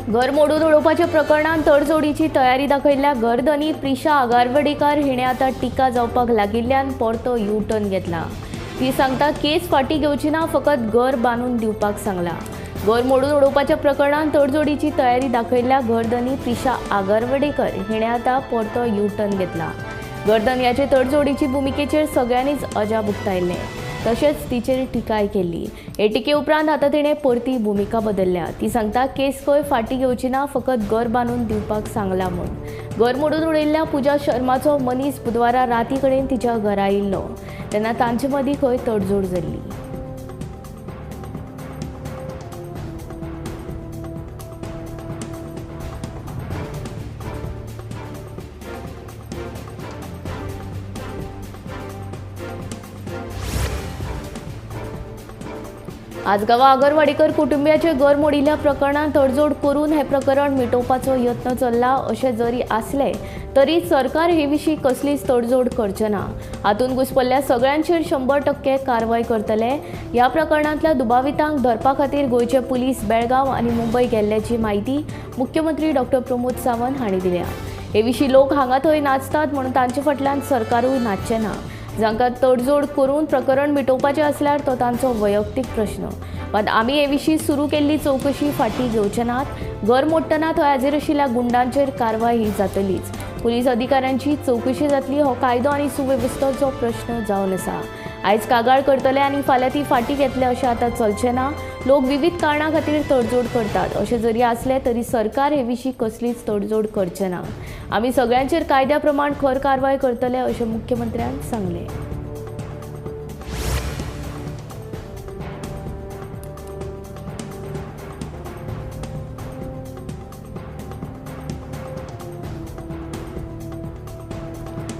घर मोडून उडोवपाच्या प्रकरणांत तडजोडीची तयारी दाखयल्ल्या घरधनी प्रिशा आगरवाडेकर हिणें आतां टिका जावपाक लागिल्ल्यान परतो यू टर्न घेतला. ती सांगता केस फाटीं घेवची ना, फकत घर बांदून दिवपाक सांगला. घर मोडून उडोवपाच्या प्रकरणांत तडजोडीची तयारी दाखयल्ल्या घरधनी प्रिशा आगरवाडेकर हिणें आतां परतो यू टर्न घेतला. घरधनयाचे तडजोडीची भुमिकेचेर सगळ्यांनीच अजाप उक्तायल्लें, तशेंच तिचेर टिकाय केल्ली. हे टिके उपरांत आतां तिणें परती भुमिका बदलल्या. ती सांगता केस खंय फाटीं घेवची ना, फकत घर बांदून दिवपाक सांगला म्हूण. घर मोडून उडयल्ल्या पुजा शर्माचो मनीस बुधवारा राती कडेन तिच्या घरा आयिल्लो तेन्ना तांचे मदीं खंय तडजोड जाल्ली. आजगांवां आगरवाडेकर कुटुंबियाचे घर मोडिल्ल्या प्रकरणांत तडजोड करून हें प्रकरण मिटोवपाचो यत्न चल्ला अशें जरी आसलें तरी सरकार हे विशीं कसलीच तडजोड करचें ना. हातूंत घुसपल्ल्या सगळ्यांचेर 100% कारवाय करतले. ह्या प्रकरणांतल्या दुबावितांक धरपा खातीर गोंयचे पुलीस बेळगांव आनी मुंबय गेल्ल्याची म्हायती मुख्यमंत्री डॉक्टर प्रमोद सावंत हांणी दिल्या. हे विशीं लोक हांगा थंय नाचतात म्हणून तांचे फाटल्यान सरकारूय नाचचें ना. जांकां तडजोड करून प्रकरण मिटोवपाचें आसल्यार तो तांचो वैयक्तीक प्रश्न. मात आमी हे विशीं सुरू केल्ली चवकशी फाटीं घेवचे नात. घर मोडटना थंय हाजीर आशिल्ल्या गुंडांचेर कारवाय ही जातलीच. पुलीस अधिकाऱ्यांची चवकशी जातली. हो कायदो आनी सुवेवस्थेचो प्रश्न जावन आसा. आयज कागाळ करतले आनी फाल्यां ती फाटीं घेतले अशें आतां चलचें ना. लोक विविध कारणां खातीर तडजोड करतात अशें जरी आसलें तरी सरकार हे विशीं कसलीच तडजोड करचें ना. आमी सगळ्यांचेर कायद्या प्रमाण खर कारवाय करतले अशें मुख्यमंत्र्यान सांगलें.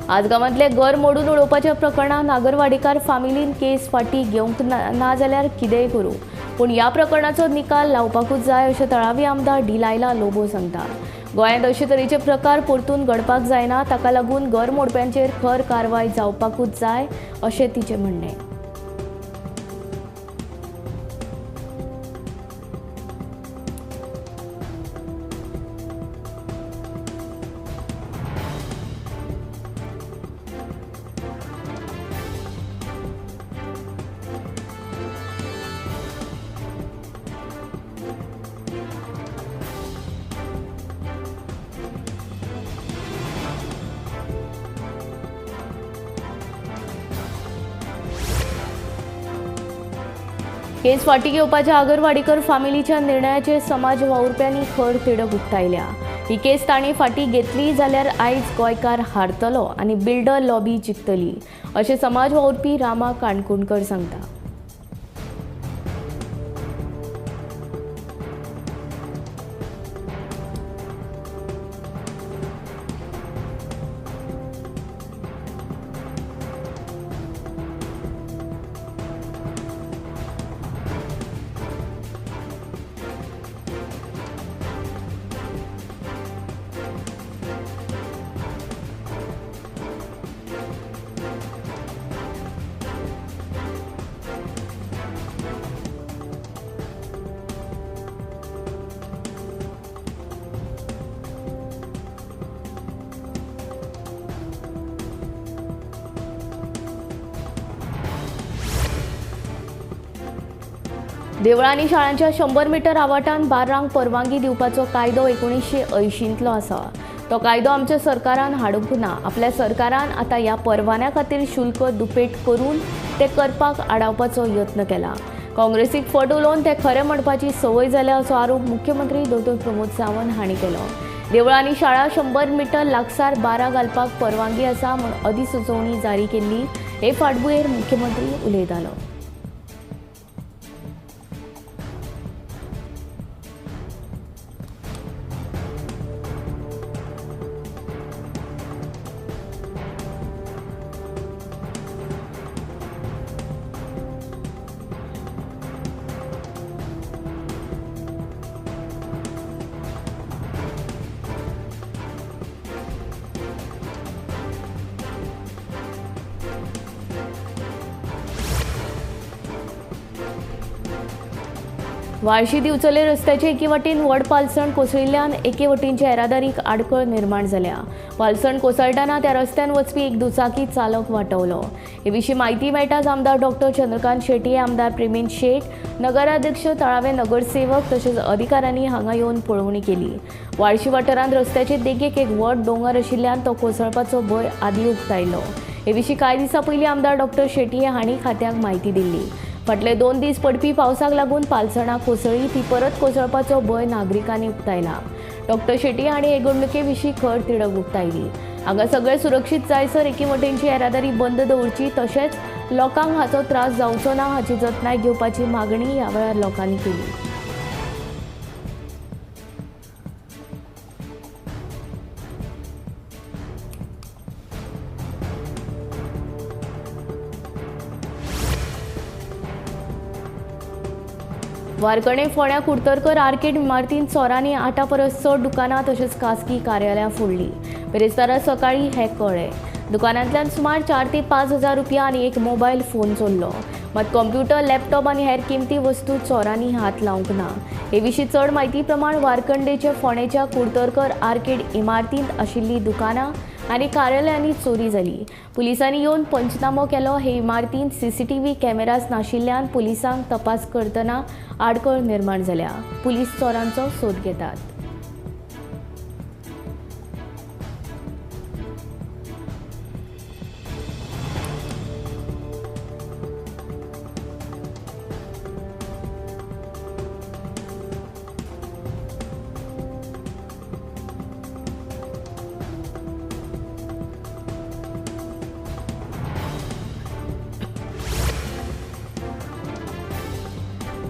आजगांवांतले घर मोडून उडोवपाच्या प्रकरणांत आगरवाडेकर फामिलीन केस फाटीं घेवंक ना जाल्यार कितेंय करूं, पूण ह्या प्रकरणाचो निकाल लावपाकूच जाय अशें थळावी आमदार डिलायला लोबो सांगता. गोंयांत अशे तरेचे प्रकार परतून घडपाक जायना, ताका लागून घर मोडप्यांचेर खर कारवाय जावपाकूच जाय अशें तिचें म्हणणें. केस फाटीं घेवपाच्या आगरवाडेकर फामिलीच्या निर्णयाचेर समाज वावुरप्यांनी खर तिडक उक्तायल्या. ही केस तांणी फाटीं घेतली जाल्यार आयज गोंयकार हारतलो आनी बिल्डर लॉबी जिखतली अशें समाज वावुरपी रामा काणकोणकर सांगता. देवळां आनी शाळांच्या 100 मिटर आवाठान बार्रांक परवानगी दिवपाचो कायदो 1980तलो आसा. तो कायदो आमच्या सरकारान हाडूंक ना. आपल्या सरकारान आतां ह्या परवान्या खातीर शुल्क दुपेट करून ते करपाक आडावपाचो यत्न केला. काँग्रेसीक फट उलोवन ते खरें म्हणपाची संवय जाल्या असो आरोप मुख्यमंत्री डॉक्टर प्रमोद सावंत हांणी केलो. देवळां आनी शाळा 100 मिटर लागसार बारां घालपाक परवानगी आसा म्हूण अधिसुचोवणी जारी केल्ली. हे फाटभुंयेर मुख्यमंत्री उलयतालो. वाळशी दिवचले रस्त्याचे एके वटेन व्हड पालसण कोसळिल्ल्यान एके वटेनच्या येरादारीक आडखळ निर्माण जाल्या. पालसण कोसळटना त्या रस्त्यान वचपी एक दुचाकी चालक वाटवलो. हे विशीं म्हायती मेळटाच आमदार डॉक्टर चंद्रकांत शेट्ये, आमदार प्रेमेंद शेट, नगराध्यक्ष, थळावे नगरसेवक तशेंच अधिकाऱ्यांनी हांगा येवन पळोवणी केली. वाळशी वाठारांत रस्त्याचे देगेक एक व्हड दोंगर आशिल्ल्यान तो कोसळपाचो भंय आदी उक्तायलो. हे विशीं कांय दिसां पयलीं आमदार डॉक्टर शेट्ये हांणी खात्याक म्हायती दिल्ली. फाटले 2 दीस पडपी पावसाक लागून पालसणां कोसळ्ळी, ती परत कोसळपाचो भंय नागरिकांनी उक्तायला. डॉक्टर शेट्ये हांणी हे घडणुके विशीं खर तिडक उक्तायली. हांगा सगळे सुरक्षीत जायसर एके वटेनची येरादारी बंद दवरची, तशेंच लोकांक हाचो त्रास जावचो ना हाची जतनाय घेवपाची मागणी ह्या वेळार लोकांनी केली. वारकणे फोंड्या कुडतरकर आर्केड इमारतींत चोरांनी 8 परस चड दुकानां तशेंच खासगी कार्यालयां फोडलीं. बिरेस्तारा सकाळीं हें कळ्ळें. दुकानांतल्यान सुमार 4 ते 5 हजार रुपया आनी एक मोबायल फोन चोरलो. मात कंप्युटर, लॅपटॉप आनी हेर किमती वस्तू चोरांनी हात लावंक ना. हे विशीं चड म्हायती प्रमाण वारकंडेच्या फोंडेच्या कुडतरकर आर्केड इमारतींत आशिल्लीं दुकानां आनी कार्यालयांनी चोरी जाली. पुलिसांनी येवन पंचनामो केलो. हे इमारतींत सीसीटीव्ही कॅमेरास नाशिल्ल्यान पुलिसांक तपास करतना आडखळ निर्माण जाल्या. पुलीस चोरांचो सोद घेतात.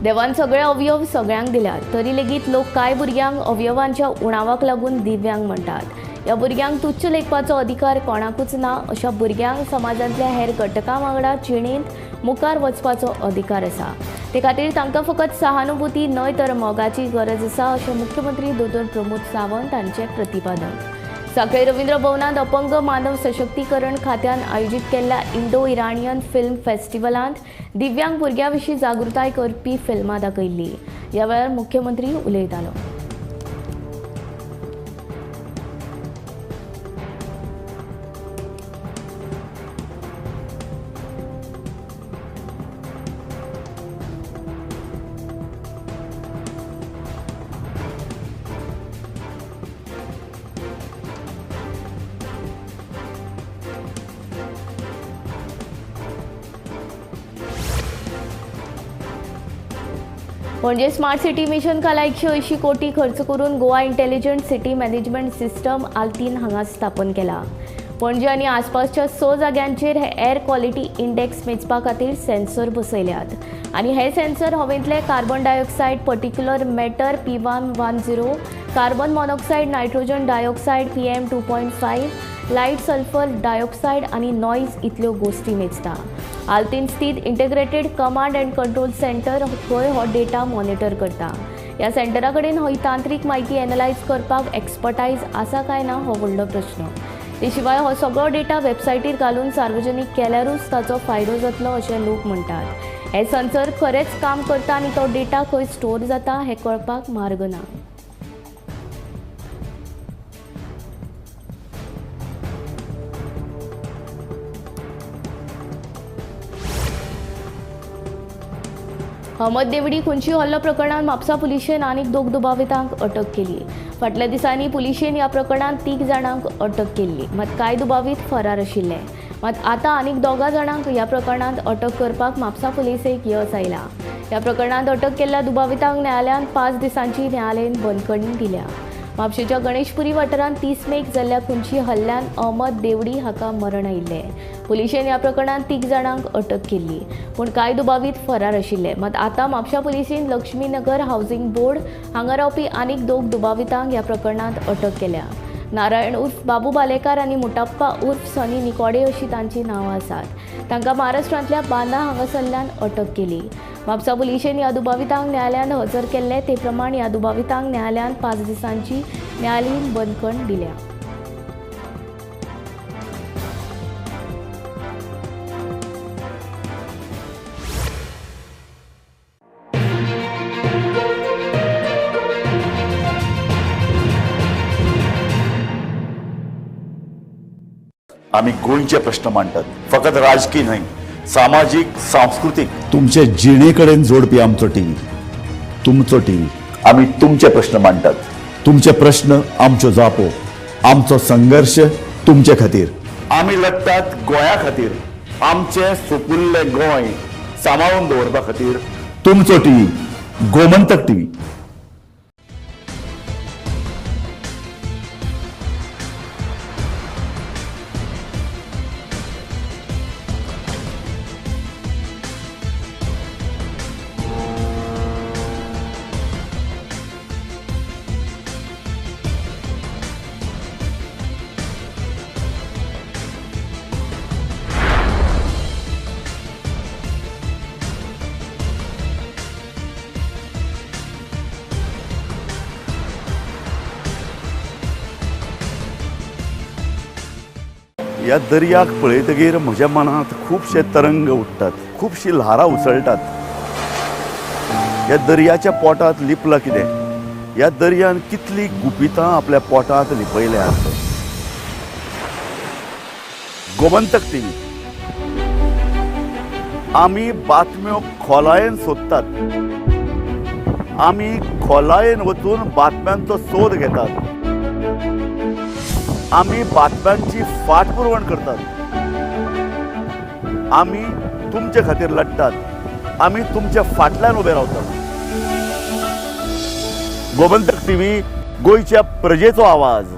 देवान सगळे अवयव सगळ्यांक दिल्यात, तरी लेगीत लोक कांय भुरग्यांक अवयवांच्या उणावाक लागून दिव्यांग म्हणटात. ह्या भुरग्यांक तुच्छ लेखपाचो अधिकार कोणाकूच ना. अशा भुरग्यांक समाजांतल्या हेर घटकां वांगडा जिणेंत मुखार वचपाचो अधिकार आसा. ते खातीर तांकां फकत सहानुभूती न्हय तर मोगाची गरज आसा, अशें मुख्यमंत्री दोतोर प्रमोद सावंत हांचें प्रतिपादन. सांखळे रवींद्र भवनांत अपंग मानव सशक्तीकरण खात्यान आयोजीत केल्ल्या इंडो इराणियन फिल्म फेस्टिवलांत दिव्यांग भुरग्यां विशीं जागृताय करपी फिल्मां दाखयल्ली. ह्या वेळार मुख्यमंत्री उलयतालो. पणजे स्मार्ट सिटी मिशन खाला 180 कोटी खर्च करून Goa intelligent city management system Altinho हांगा स्थापन केला. पणजे आनी आसपासच्या 6 जाग्यांचेर हे एअर क्वॉलिटी इंडेक्स मेजपा खातीर सेन्सर बसयल्यात आनी हे sensor हवेंतले carbon dioxide, particulate matter P110, carbon monoxide, nitrogen dioxide, PM 2.5, light sulphur dioxide आनी नॉयज इतल्यो गोश्टी मेजता. आल्तीन स्थित integrated command and control centre थंय हो डेटा मॉनिटर करता. ह्या सेंटरा कडेन ही तांत्रीक म्हायती एनलायज करपाक एक्सपर्टायज आसा काय ना हो व्हडलो प्रश्न. ते शिवाय हो सगळो डेटा वेबसायटीर घालून सार्वजनीक केल्यारूच ताचो फायदो जातलो अशें लोक म्हणटात. हे सेन्सर खरेंच काम करता आनी तो डेटा खंय स्टोर जाता हें कळपाक मार्ग ना. अहमद देवडी खुनशी हल्लो प्रकरणांत म्हापसा पुलिशेन आनीक 2 दुबावितांक अटक केली. फाटल्या दिसांनी पुलिशेन ह्या प्रकरणांत 3 जाणांक अटक केल्ली, मात कांय दुबावीत फरार आशिल्ले. मात आतां आनीक 2 जाणांक ह्या प्रकरणांत अटक करपाक म्हापसा पुलिसेक यश आयलां. ह्या प्रकरणांत अटक केल्ल्या दुबावितांक न्यायालयान 5 दिसांची न्यायालयीन बंदखणी दिल्या. म्हापशेच्या गणेशपुरी वाठारांत 30 मेक जाल्ल्या खुनशी हल्ल्यान अहमद देवडी हाका मरण आयिल्लें. पुलिशेन ह्या प्रकरणांत 3 जाणांक अटक केल्ली, पूण कांय दुबावीत फरार आशिल्ले. मात आतां म्हापशा पुलिशेन लक्ष्मीनगर हावसिंग बोर्ड हांगा रावपी आनीक 2 दुबावितांक ह्या प्रकरणांत अटक केल्या. नारायण उर्फ बाबू बालेकार आनी मुटाप्पा उर्फ सनी निकोडे अशी तांची नांवां आसात. तांकां महाराष्ट्रांतल्या बांदा हांगासरल्यान अटक केली. म्हापसा पुलिशेन ह्या दुबावितांक न्यायालयान हजर केल्ले. ते प्रमाण ह्या दुबावितांक न्यायालयान 5 दिसांची न्यायालयीन बंदखण दिल्या. आमी गोंयचे प्रश्न मांडटात, फकत राजकी न्हय, सामाजीक, सांस्कृतीक, तुमचे जिणे कडेन जोडपी आमचो टीव्ही, तुमचो टीव्ही. आमी तुमचे प्रश्न मांडटात, तुमचे प्रश्न आमच्यो जापो, आमचो संघर्श तुमचे खातीर. आमी लढटात गोंया खातीर, आमचें सुपुल्लें गोंय सांबाळून दवरपा खातीर. तुमचो टीव्ही, गोमंतक टीव्ही. ह्या दर्याक पळयतगीर म्हज्या मनांत खुबशे तरंग उठ्ठात, खुबशीं ल्हारां उसळटात. ह्या दर्याच्या पोटांत लिपलां कितें? ह्या दर्यान कितलीं गुपितां आपल्या पोटांत लिपयल्यात? गोमंतक टीव्ही, आमी बातम्यो खोलायेन सोदतात, आमी खोलायेन वचून बातम्यांचो सोद घेतात, आमी बातम्यांची फाटपुरवण करतात, आमी तुमचे खातीर लढटात, आमी तुमच्या फाटल्यान उबे रावतात. गोमंतक टीव्ही, गोंयच्या प्रजेचो आवाज.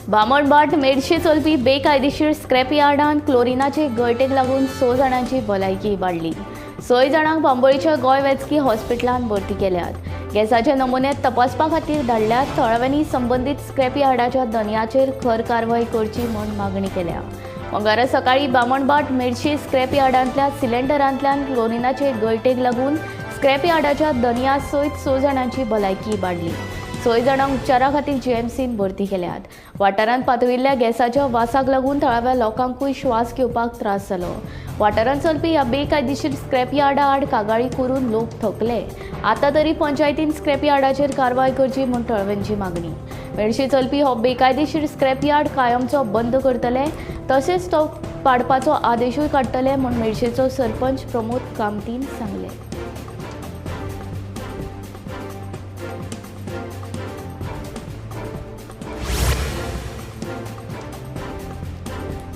बामणभाट मेडशे चलपी बेकायदेशीर स्क्रॅप यार्डान क्लोरिनाचे गळटेक लागून 6 जाणांची भलायकी इबाडली. 6 जाणांक बांबोळीच्या गोंय वैजकी हॉस्पिटलांत भरती केल्यात. गॅसाचे नमुने तपासपा खातीर धाडल्यात. थळाव्यांनी संबंदीत स्क्रॅप यार्डाच्या धनयाचेर खर कारवाय करची म्हूण मागणी केल्या. मंगळारा सकाळीं बामणभाट मेडशे स्क्रॅप यार्डांतल्या सिलेंडरांतल्यान क्लोरिनाचे गळटेक लागून स्क्रॅप यार्डाच्या धनया सयत 6 जाणांची भलायकी इबाडली. 6 जाणांक उपचारा खातीर जीएमसीन भरती केल्यात. वाठारांत पातळिल्ल्या गॅसाच्या वासाक लागून थळाव्या लोकांकूय श्वास घेवपाक त्रास जालो. वाठारांत चलपी ह्या बेकायदेशीर स्क्रॅप यार्डा आड कागाळी करून लोक थकले. आतां तरी पंचायतीन स्क्रॅप यार्डाचेर कारवाय करची म्हूण थळाव्यांची मागणी. मेडशी चलपी हो बेकायदेशीर स्क्रॅप यार्ड कायमचो बंद करतले, तशेंच तो पाडपाचो आदेशूय काडटले म्हूण मेडशेचो सरपंच प्रमोद कामतीन सांगलें.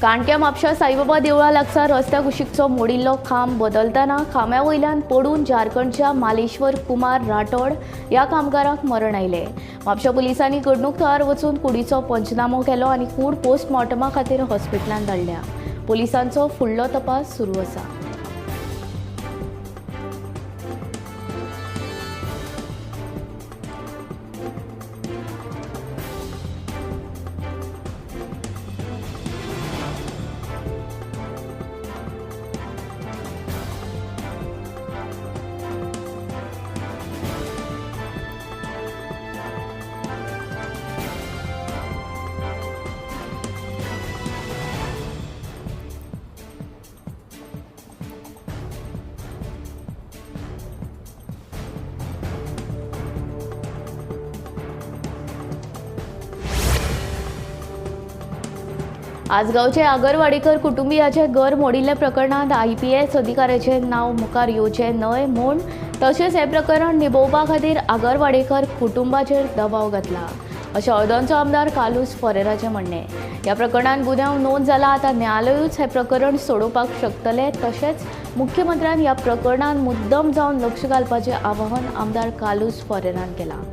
काणक्या म्हापशा साईबाबा देवळा लागसार रस्त्या कुशीकचो मोडिल्लो खांब बदलतना खांब्या वयल्यान पडून झारखंडच्या मालेश्वर कुमार राठोड ह्या कामगाराक मरण आयलें. म्हापशा पुलिसांनी घडणूक थळार वचून कुडीचो पंचनामो केलो आनी कूड पोस्टमॉर्टमा खातीर हॉस्पिटलांत धाडल्या. पुलिसांचो फुडलो तपास सुरू आसा. आजगांवचे आगरवाडेकर कुटुंबियाचे घर मोडिल्ल्या प्रकरणांत IPS अधिकाऱ्याचे नांव मुखार येवचें न्हय म्हूण तशेंच हें प्रकरण निभोवपा खातीर आगरवाडेकर कुटुंबाचेर दबाव घातला अशें हळदोणचो आमदार कार्लुस फेरेराचें म्हणणें. ह्या प्रकरणांत गुन्यांव नोंद जाला, आतां न्यायालयूच हें प्रकरण सोडोवपाक शकतलें. तशेंच मुख्यमंत्र्यान ह्या प्रकरणांत मुद्दम जावन लक्ष घालपाचें आवाहन आमदार कार्लुस फेरेरान केलां.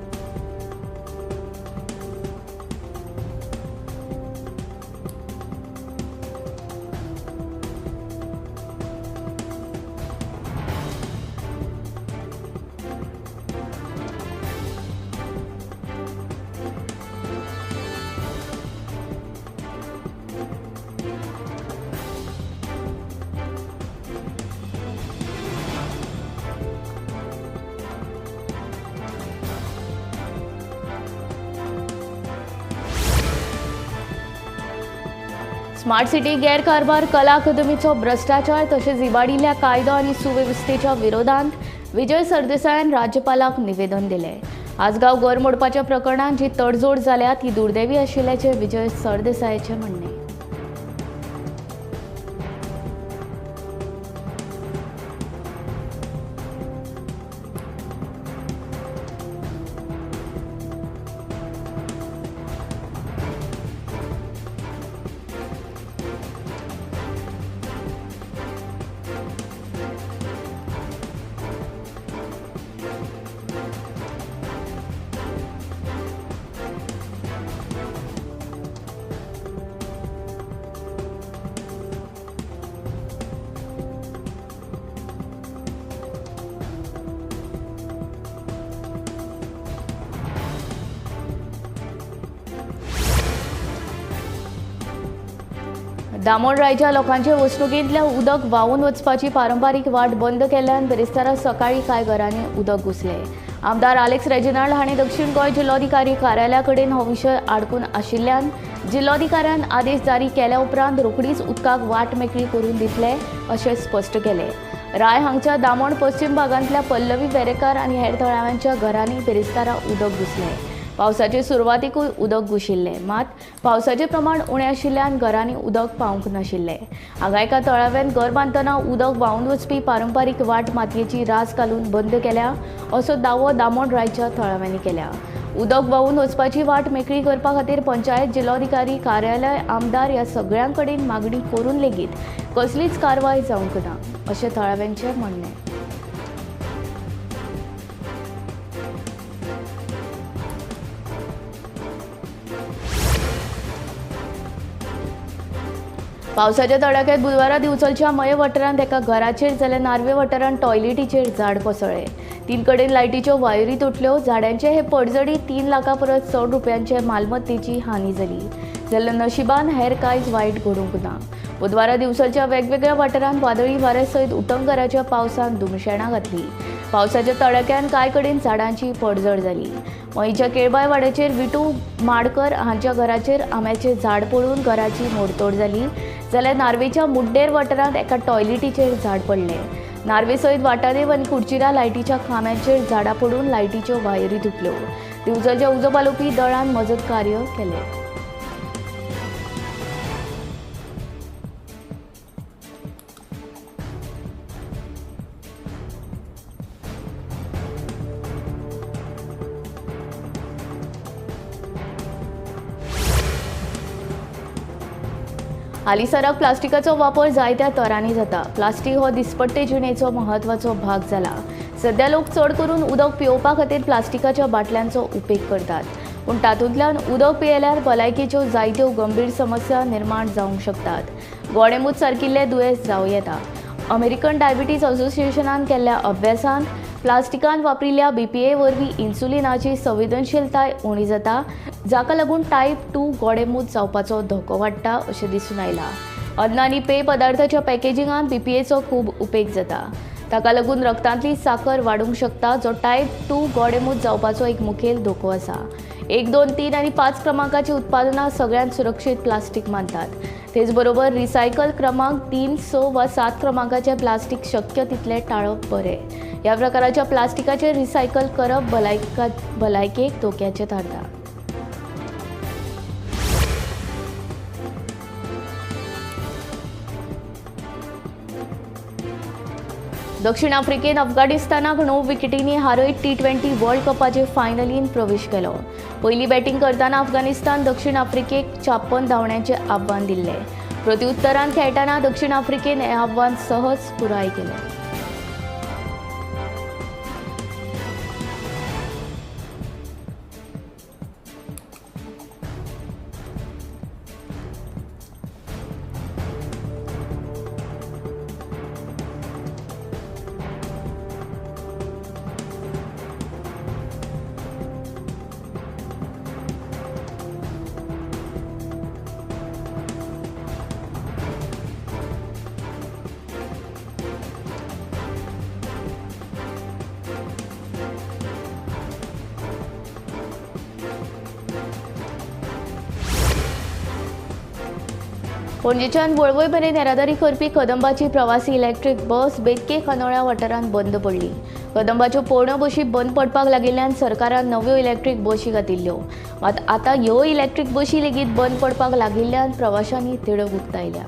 स्मार्ट सिटी गैरकारभार, कला अकादमीचो भ्रष्टाचार तशेंच इबाडिल्ल्या कायदो आनी सुवेवस्थेच्या विरोधांत विजय सरदेसायान राज्यपालाक निवेदन दिलें। आजगांव घर मोडपाच्या प्रकरणांत जी तडजोड जाल्या ती दुर्दैवी आशिल्ल्याचें विजय सरदेसायाचें म्हणणें। दामोण रायच्या लोकांचे वसणुकेंतल्या उदक व्हांवून वचपाची पारंपारीक वाट बंद केल्ल्यान बिरेस्तारा सकाळीं कांय घरांनी उदक घुसलें। आमदार आलेक्स रेजिनाल्ड हांणी दक्षिण गोंय जिल्लोधिकारी कार्यालया कडेन हो विशय आडकून आशिल्ल्यान जिल्लोधिकाऱ्यान आदेश जारी केल्या उपरांत रोखडीच उदकाक वाट मेकळी करून दितले अशें स्पश्ट केलें। राय हांगच्या दामोण पश्चिम भागांतल्या पल्लवी वेरेकार आनी हेर थळाव्यांच्या घरांनी बिरेस्तारा उदक घुसलें। पावसाचे सुरवातीकूय उदक घुशिल्लें, मात पावसाचें प्रमाण उणें आशिल्ल्यान घरांनी उदक पावूंक नाशिल्लें। हांगा एका थळाव्यान घर बांदतना उदक व्हांवून वचपी पारंपारीक वाट मातयेची रास घालून बंद केल्या असो दावो दामोण रायच्या थळाव्यांनी केल्या। उदक व्हांवून वचपाची वाट मेकळी करपा खातीर पंचायत, जिल्लोधिकारी कार्यालय, आमदार ह्या सगळ्यां कडेन मागणी करून लेगीत कसलीच कारवाय जावंक ना अशें थळाव्यांचें म्हणणें। पावसाच्या तडाख्यात बुधवारा दिवचलच्या मये वाठारांत एका घराचेर जाल्यार नार्वे वाठारांत टॉयलेटीचेर झाड कोसळ्ळें। 3 कडेन लायटीच्यो वायरी तुटल्यो। झाडांचे हे पडझडी 3 लाखां परस चड रुपयांचे मालमत्तेची हानी जाली, जाल्यार नशिबान हेर कांयच वायट घडूंक ना। बुधवारा दिवचलच्या वेगवेगळ्या वाठारांत वादळी वाऱ्या सयत उटंगराच्या पावसान धुमशेणां घातली। पावसाच्या तडाख्यान कांय कडेन झाडांची पडझड जाली। मयेच्या केळबाय वाड्याचेर विटू माडकर हांच्या घराचेर आंब्याचें झाड पडून घराची मोडतोड जाली, जाल्यार नार्वेच्या मुड्डेर वाठारांत एका टॉयलेटीचेर झाड पडलें। नार्वे सयत वाटादेव आनी कुडचिरा लायटीच्या खांब्यांचेर झाडां पडून लायटीच्यो वायरी तुटल्यो। दिवचलच्या उजो पालोवपी दळान मजत कार्य केलें। हालींसराक प्लास्टिकाचो वापर जायत्या तरांनी जाता। प्लास्टीक हो दिसपट्टे जिणेचो म्हत्वाचो भाग जाला। सध्या लोक चड करून उदक पिवपा खातीर प्लास्टिकाच्या बाटल्यांचो उपेग करतात, पूण तातूंतल्यान उदक पियेल्यार भलायकेच्यो जायत्यो गंभीर समस्या निर्माण जावंक शकतात। गोडेंमूत सारकिल्ले दुयेंस जावं येता। अमेरिकन डायबिटीज असोसिएशनान केल्ल्या अभ्यासांत प्लास्टिकान वापरिल्ल्या बीपीए वरवीं इन्सुलिनाची संवेदनशीलताय उणी जाता, जाका लागून टायप 2 गोडेंमूत जावपाचो धोको वाडटा अशें दिसून आयलां। अन्न आनी पेय पदार्थाच्या पॅकेजिंगांत बीपीएचो खूब उपेग जाता, ताका लागून रक्तांतली साकर वाडूंक शकता, जो टायप 2 गोडेंमूत जावपाचो एक मुखेल धोको आसा। 1, 2, 3 आनी 5 क्रमांकाची उत्पादनां सगळ्यांत सुरक्षीत प्लास्टीक मानतात। तेचबरोबर रिसायकल क्रमांक 3, 6 वा 7 क्रमांकाचे प्लास्टीक शक्य तितलें टाळप बरें। ह्या प्रकाराच्या प्लास्टिकाचें रिसायकल करप भलायकेक धोक्याचें थारता। दक्षिण आफ्रिकेन अफगाणिस्तानाक 9 विकेटींनी हारयत T20 world कपाचे फायनलीन प्रवेश केलो। पयली बॅटिंग करतना अफगाणिस्तान दक्षिण आफ्रिकेक 56 धांवड्यांचें आव्हान दिल्लें। प्रत्युत्तरान खेळटना दक्षिण आफ्रिकेन हें आव्हान सहज पुराय केलें। पणजेच्यान वळवय मेरेन येरादारी करपी कदंबाची प्रवासी इलेक्ट्रीक बस बेतके खांडोळ्या वाठारांत बंद पडली. कदंबाच्यो पोरण्यो बशी बंद पडपाक लागिल्ल्यान सरकारान नव्यो इलेक्ट्रीक बशी घातिल्ल्यो, मात आतां ह्यो इलेक्ट्रीक बशी लेगीत बंद पडपाक लागिल्ल्यान प्रवाशांनी तिडक उक्तायल्या.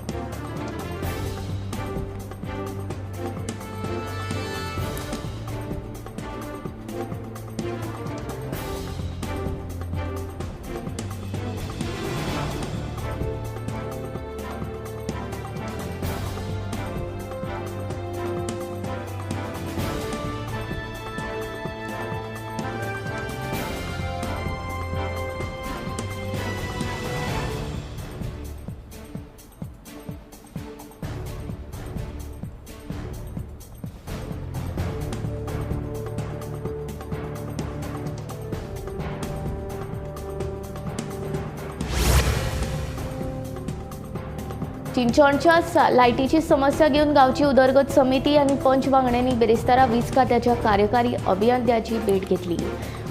चिंचोणच्या लायटीची समस्या घेवन गांवची उदरगत समिती आनी पंच वांगड्यांनी बिरेस्तारा वीज खात्याच्या कार्यकारी अभियंत्याची भेट घेतली.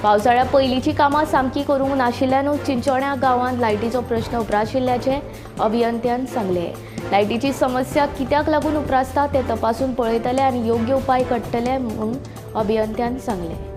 पावसाळ्या पयलींची कामां सामकी करूंक नाशिल्ल्यानूच चिंचोण्या गांवांत लायटीचो प्रश्न उप्राशिल्ल्याचें अभियंत्यान सांगलें. लायटीची समस्या कित्याक लागून उप्रासता तें तपासून पळयतले आनी योग्य उपाय काडटले म्हूण अभियंत्यान सांगलें.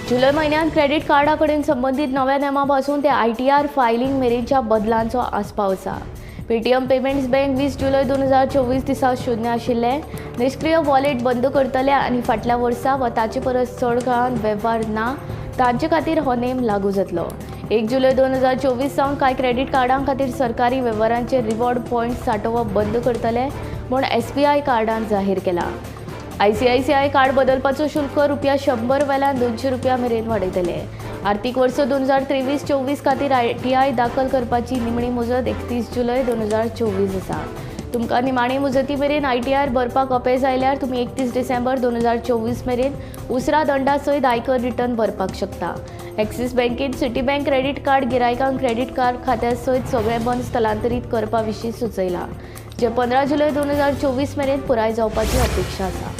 जुलय म्हयन्यांत क्रेडीट कार्डा कडेन संबंदीत नव्या नेमा पासून ते ITR filing मेरेनच्या बदलांचो आस्पाव आसा. पेटीएम पेमेंट्स बँक 20 जुलय 2024 दिसा शून्य आशिल्लें निश्क्रीय वॉलेट बंद करतले आनी फाटल्या वर्सा वा ताचे परस चड काळान वेव्हार ना तांचे खातीर हो नेम लागू जातलो. 1 जुलय 2024 सावन कांय क्रेडीट कार्डां खातीर सरकारी वेव्हारांचे रिवॉर्ड पॉयंट सांठोवप बंद करतले म्हूण SBI कार्डान जाहीर केला. ICICI card बदलपाचो शुल्क रुपया 100 वेल्यान 200 रुपया मेरेन वाडयतले. आर्थिक वर्स 2023-24 खातीर ITI दाखल करपाची निमणी मुजत 31 जुलय 2024 आसा. तुमकां निमाणी मुजती मेरेन ITR भरपाक अपेस आयल्यार तुमी 31 डिसेंबर 2024 मेरेन उसरा दंडा सयत आयकर रिटर्न भरपाक शकता. एक्सिस बँकेन सिटी बँक क्रेडीट कार्ड गिरायकांक क्रेडीट कार्ड खात्या सयत सगळे बंद स्थलांतरीत करपा विशीं सुचयलां, जे 15 जुलय 2024 मेरेन पुराय जावपाची अपेक्षा आसा.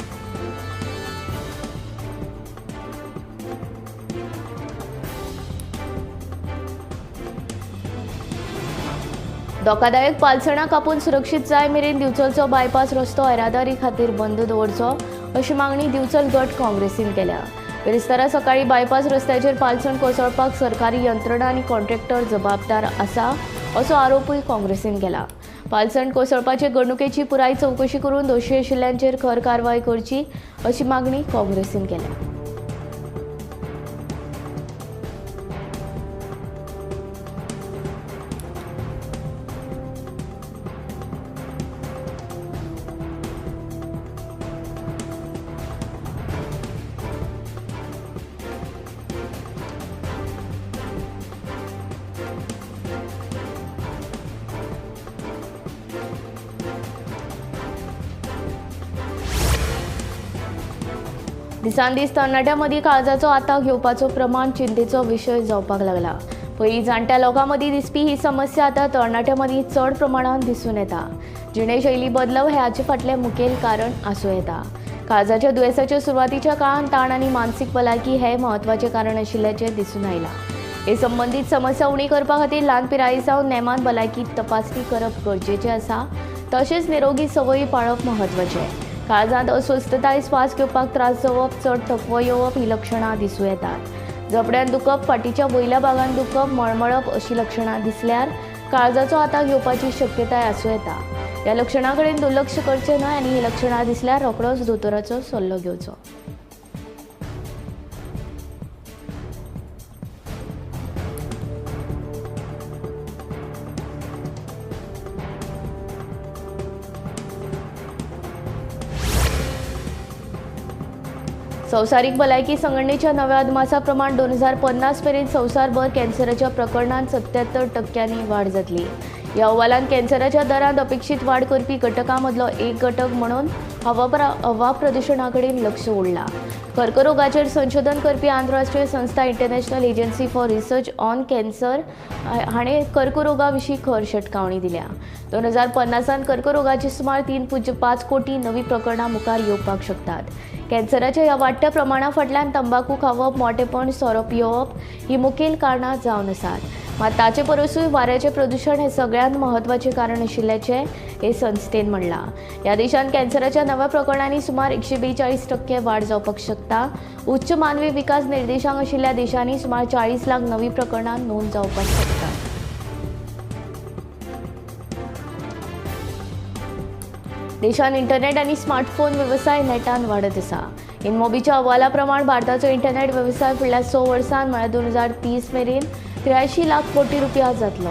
धोकादायक पालसणां कापून सुरक्षीत जाय मेरेन दिवचलचो बायपास रस्तो येरादारी खातीर बंद दवरचो अशी मागणी दिवचल गट काँग्रेसीन केल्या. बिरेस्तारा सकाळी बायपास रस्त्याचेर पालसण कोसळपाक सरकारी यंत्रणा आनी कॉन्ट्रॅक्टर जबाबदार आसा असो आरोपूय काँग्रेसीन केला. पालसण कोसळपाचे घडणुकेची पुराय चवकशी करून दोशी आशिल्ल्यांचेर खर कारवाय करची अशी मागणी काँग्रेसीन केल्या. दिसान दीस तरणाट्यां मदीं काळजाचो आताक घेवपाचो प्रमाण चिंतेचो विशय जावपाक लागला. पयलीं जाणट्या लोकां मदीं दिसपी ही समस्या आतां तरणाट्यां मदीं चड प्रमाणांत दिसून येता. जिणेशैली बदलप हें हाचे फाटलें मुखेल कारण आसूं येता. काळजाच्या दुयेंसाच्या सुरवातीच्या काळांत ताण आनी मानसीक भलायकी हें म्हत्वाचें कारण आशिल्ल्याचें दिसून आयलां. हे संबंदीत समस्या उणी करपा खातीर ल्हान पिराये सावन नेमान भलायकी तपासणी करप गरजेचें आसा. तशेंच निरोगी संवयी पाळप म्हत्वाचें. काळजांत अस्वस्थताय, श्वास घेवपाक त्रास जावप, चड थकवो येवप ही लक्षणां दिसूं येतात. जबड्यान दुखप, फाटीच्या वयल्या भागान दुखप, मळमळप अशी लक्षणां दिसल्यार काळजाचो आताक येवपाची शक्यताय आसूं येता. ह्या लक्षणां कडेन दुर्लक्ष करचें न्हय आनी ही लक्षणां दिसल्यार रोखडोच दोतोराचो सल्लो घेवचो. संवसारीक भलायकी संघटनेच्या नव्या अदमासा प्रमाण 2050 मेरेन संवसारभर कॅन्सराच्या प्रकरणांत 77% वाड जातली. ह्या अहवालांत कॅन्सराच्या दरांत अपेक्षीत वाड करपी घटकां मदलो एक घटक म्हणून हवा प्रदुशणा कडेन लक्ष ओडलां. कर्करोगाचेर संशोधन करपी आंतरराष्ट्रीय संस्था International Agency for Research on Cancer हाणें कर्करोगा विशीं खर शिटकावणी दिल्या. 2050 कर्करोगाची सुमार 3.5 कोटी नवी प्रकरणां मुखार येवपाक शकतात. कॅन्सराच्या ह्या वाडट्या प्रमाणा फाटल्यान तंबाकू खावप, मोटेपण, सोरो पियोवप ही मुखेल कारणां जावन आसात. मात ताचे परसूय वाऱ्याचें प्रदुशण हें सगळ्यांत म्हत्वाचें कारण आशिल्ल्याचें हे संस्थेन म्हणलां. ह्या देशांत कॅन्सराच्या नव्या प्रकरणांनी सुमार 142% वाड जावपाक शकता. उच्च मानवी विकास निर्देशांक आशिल्ल्या देशांनी सुमार 40 लाख नवी प्रकरणां नोंद जावपाक शकतात. देशांत इंटरनेट आनी स्मार्टफोन वेवसाय नेटान वाडत आसा. इनमोबीच्या अहवाला प्रमाण भारताचो इंटरनेट वेवसाय फुडल्या 6 वर्सांत म्हळ्यार 2030 मेरेन 83 लाख कोटी रुपया जातलो.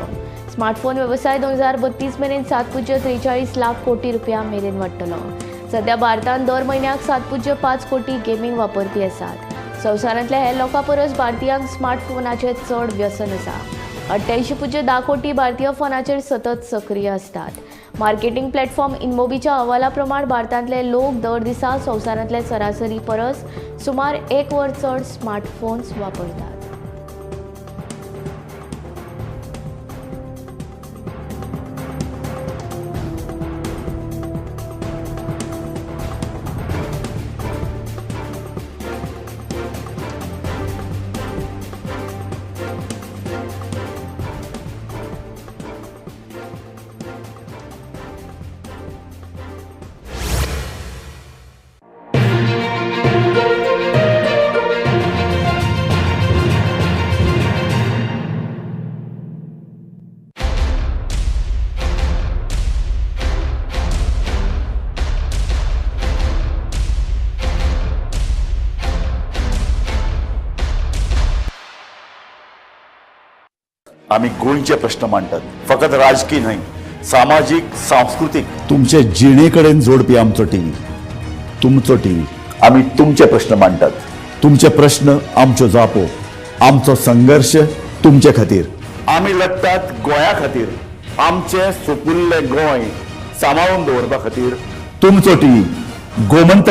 स्मार्टफोन वेवसाय 2032 मेरेन 7.43 लाख कोटी रुपया मेरेन वाडटलो. सध्या भारतांत दर म्हयन्याक 7.5 कोटी गेमींग वापरपी आसात. संवसारांतल्या हेर लोकां परस भारतीयांक स्मार्टफोनाचें चड व्यसन आसा. 88.10 कोटी भारतीय फोनाचेर सतत सक्रीय आसतात. मार्केटिंग प्लॅटफॉर्म इनमोबीच्या अहवाला प्रमाण भारतांतले लोक दर दिसा संवसारांतले सरासरी परस सुमार 1 वर चड स्मार्टफोन्स वापरतात. आमी गोंयचे प्रश्न मांडटात, फकत राजकी न्हय, सामाजीक, सांस्कृतीक, तुमचे जिणे कडेन जोडपी आमचो टीव्ही, तुमचो टीव्ही. आमी तुमचे प्रश्न मांडटात, तुमचे प्रश्न आमच्यो जापो, आमचो संघर्श तुमचे खातीर. आमी लडटात गोंया खातीर, आमचें सुपुल्लें गोंय सांबाळून दवरपा खातीर. तुमचो टीव्ही, गोमंतक.